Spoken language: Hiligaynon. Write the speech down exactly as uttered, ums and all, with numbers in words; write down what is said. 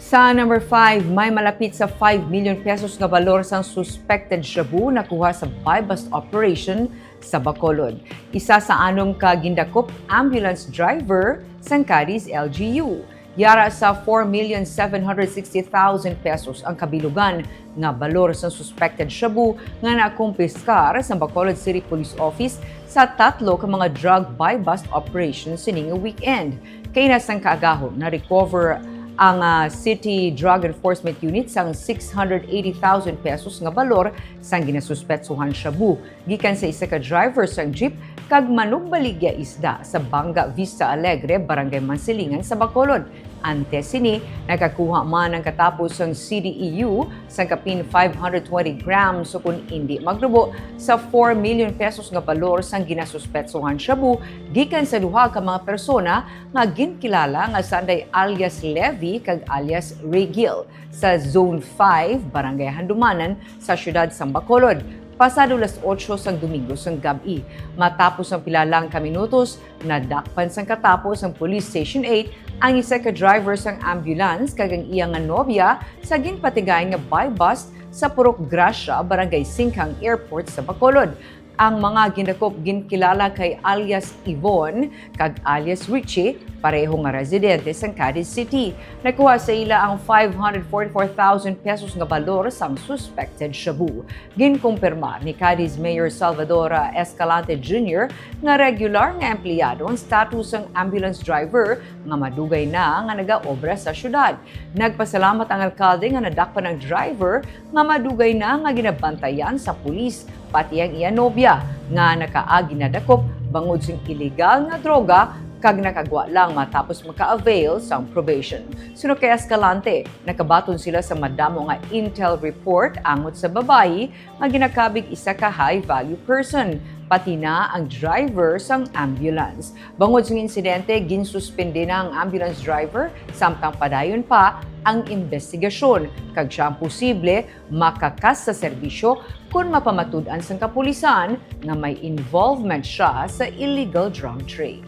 Sa number five, may malapit sa five million pesos nga balor sang suspected shabu nakuha sa buy-bust operation sa Bacolod. Isa sa anom ka gindakop ambulance driver sang Cadiz L G U. Yara sa four million seven hundred sixty thousand pesos ang kabilugan nga balor sang suspected shabu nga nakumpiskar sa Bacolod City Police Office sa tatlo ka mga drug buy-bust operation sini nga weekend. Kay na sang kaagahon, na-recover ang, ah, City Drug Enforcement Unit sang six hundred eighty thousand pesos nga balor sang ginasuspetsuhan shabu gikan sa isa ka driver sang jeep kag manugbaligya isda sa Banga Vista Alegre, Barangay Mansilingan sa Bacolod. Antes sini, nakakuha man ang katapo sang C D E U sang kapin five hundred twenty grams, o kon indi maglubo, sa four million pesos nga balor sang ginasuspetsuhan shabu gikan sa duha ka mga persona nga ginkilala nga sanday alias Levi kag alias Regil sa Zone five, Barangay Handumanan sa siyudad sang Bacolod, pasado las otso sang Domingo sang gab-i. Matapos ang pila lang ka minutos, nadakpan sang katapo sang Police Station eight ang isa ka driver sang ambulance kag ang iya nga nobya sa ginpatigayon nga buy-bust sa Purok Gracia, Barangay Singkang Airport sa Bacolod. Ang mga gindakop ginkilala kay alias Yvonne kag alias Richie, pareho nga residente sang Cadiz City. Nakuha sa ila ang five hundred forty-four thousand pesos nga balor sang suspected shabu. Ginkumpirmar ni Cadiz Mayor Salvador Escalante Junior nga regular nga empleyado ang status sang ambulance driver nga madugay na nga nagaobra sa siyudad. Nagpasalamat ang alkalde nga nadakpan ang driver nga madugay na nga ginabantayan sa pulis, pati ang iya nobya nga nakaagi nadakop bangod sing iligal nga droga kag nakagwa lang matapos maka-avail sang probation. Suno kay Escalante, nakabaton sila sa madamo nga intel report angot sa babayi nga ginakabig isa ka high-value person, pati na ang driver sang ambulance. Bangod sang insidente, ginsuspende na ang ambulance driver samtang padayon pa ang imbestigasyon, kag siya ang posible makakas sa serbisyo kon mapamatud-an sang kapulisan nga may involvement siya sa illegal drug trade.